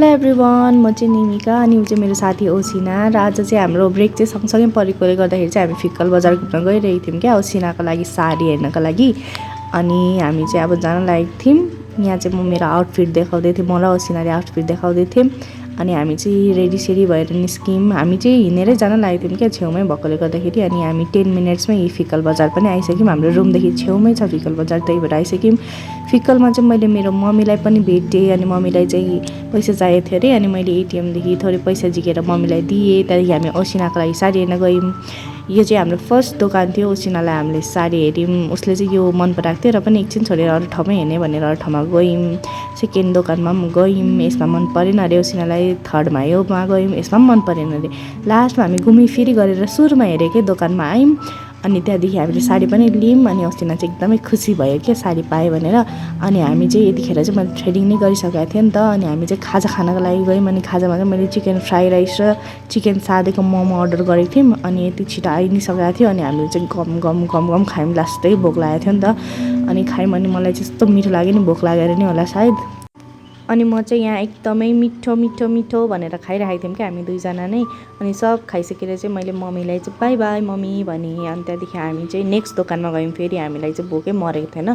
Hello everyone, म चाहिँ निमिका अनि ऊ चाहिँ मेरो साथी ओसिना र आज चाहिँ हाम्रो ब्रेक चाहिँ सँगसँगै परेकोले गर्दाखेरि चाहिँ हामी फिक्कल बजार घुम्न गइरहेको थियौँ क्या ओसिनाको लागि साडी हेर्नको लागि। अनि हामी चाहिँ अब जान लागेको थियौँ। यहाँ चाहिँ म मेरो आउटफिट देखाउँदै थिएँ, म र ओसिनाले आउटफिट देखाउँदै थियौँ। अनि हामी चाहिँ रेडी भएर निस्क्यौँ। हामी चाहिँ हिँडेरै जान लागेको थियौँ क्या, छेउमै भएकोले गर्दाखेरि। अनि हामी 10 मिनट्समै फिक्कल बजार पनि आइसक्यौँ। हाम्रो रुमदेखि छेउमै छ फिक्कल बजार, त्यही भएर आइसक्यौँ। फिक्कलमा चाहिँ मैले मेरो मम्मीलाई पनि भेटेँ अनि मम्मीलाई चाहिँ पैसा चाहिएको थियो अरे। अनि मैले एटिएमदेखि थोरै पैसा झिकेर मम्मीलाई दिएँ। त्यहाँदेखि हामी ओसिनाको लागि साडी हेर्न गयौँ। यो चाहिँ हाम्रो फर्स्ट दोकान थियो। ओसिनालाई हामीले साडी हेऱ्यौँ, उसले चाहिँ यो मन पराएको थियो र पनि एकछिन छोडेर अरू ठाउँमै हेर्ने भनेर अरू ठाउँमा गयौँ। सेकेन्ड दोकानमा पनि गयौँ, यसमा मन परेन अरे ओसिनालाई। थर्डमा योमा गयौँ, यसमा पनि मन परेन अरे। लास्टमा हामी घुमिफिरी गरेर सुरुमा हेरेकै दोकानमा आयौँ। अनि त्यहाँदेखि हामीले साडी पनि लियौँ। अनि ओसिना चाहिँ एकदमै खुसी भयो क्या साडी पाएँ भनेर। अनि हामी चाहिँ यतिखेर चाहिँ मैले थ्रेडिङ नै गरिसकेको थिएँ नि त। अनि हामी चाहिँ खाजा खानको लागि गयौँ। अनि खाजामा चाहिँ मैले चिकन फ्राई राइस र चिकन सादेको मोमो अर्डर गरेको थियौँ। अनि यति छिटो आइ नि सकेको थियो। अनि हामीले चाहिँ गम गम गम गम खायौँ, लास्टै भोक लागेको थियो नि त। अनि खायौँ, अनि मलाई चाहिँ यस्तो मिठो लाग्यो नि, भोक लागेर नि होला सायद। अनि म चाहिँ यहाँ एकदमै मिठो मिठो मिठो भनेर खाइरहेको थियौँ क्या हामी दुईजना नै। अनि सब खाइसकेर चाहिँ मैले मम्मीलाई चाहिँ बाई बाई मम्मी भनेँ। अनि त्यहाँदेखि हामी चाहिँ नेक्स्ट दोकानमा गयौँ। फेरि हामीलाई चाहिँ भोकै मरेको थिएन।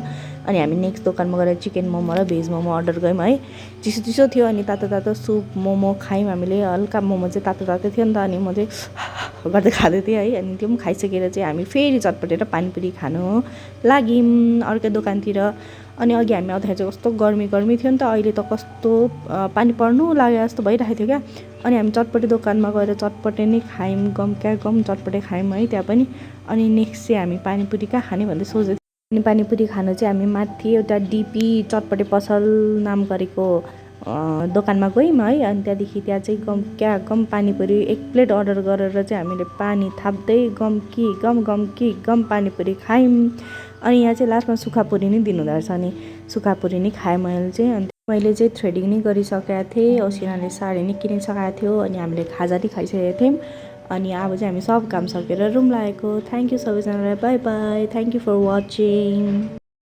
अनि हामी नेक्स्ट दोकानमा गएर चिकन मोमो र भेज मोमो अर्डर गयौँ है। चिसो चिसो थियो। अनि तातो तातो सुप मोमो खायौँ हामीले। हल्का मोमो चाहिँ तातो तातो थियो नि त। अनि म चाहिँ गर्दै खाँदै थिएँ है। अनि त्यो पनि खाइसकेर चाहिँ हामी फेरि चटपटेर पानीपुरी खानु लाग्यौँ अर्कै दोकानतिर। अनि अघि हामी आउँदाखेरि चाहिँ कस्तो गर्मी गर्मी थियो नि त, अहिले त कस्तो पानी पर्नु लाग्यो जस्तो भइरहेको थियो क्या। अनि हामी चटपटे दोकानमा गएर चटपटे नै खायौँ, गम चटपटे खायौँ है त्यहाँ पनि। अनि नेक्स्ट चाहिँ हामी पानीपुरी कहाँ खाने भन्दै सोच्दै थियौँ। अनि पानीपुरी खानु चाहिँ हामी माथि एउटा डिपी चटपटे पसल नाम गरेको दोकानमा गयौँ है। अनि त्यहाँदेखि त्यहाँ चाहिँ गम पानीपुरी एक प्लेट अर्डर गरेर चाहिँ हामीले पानी थाप्दै गम पानीपुरी खायौँ। अनि यहाँ चाहिँ लास्टमा सुक्खापुरी नै दिनुहुँदो रहेछ। अनि सुक्खापुरी नै खाएँ मैले चाहिँ। अनि मैले चाहिँ थ्रेडिङ नै गरिसकेको थिएँ, ओसिनाले साडी नै किनिसकेको थियो। अनि हामीले खाजा नै खाइसकेको थियौँ। अनि अब चाहिँ हामी सब काम सकेर रुम लागेको। थ्याङ्क यू सबैजनालाई, bye bye, thank you for watching.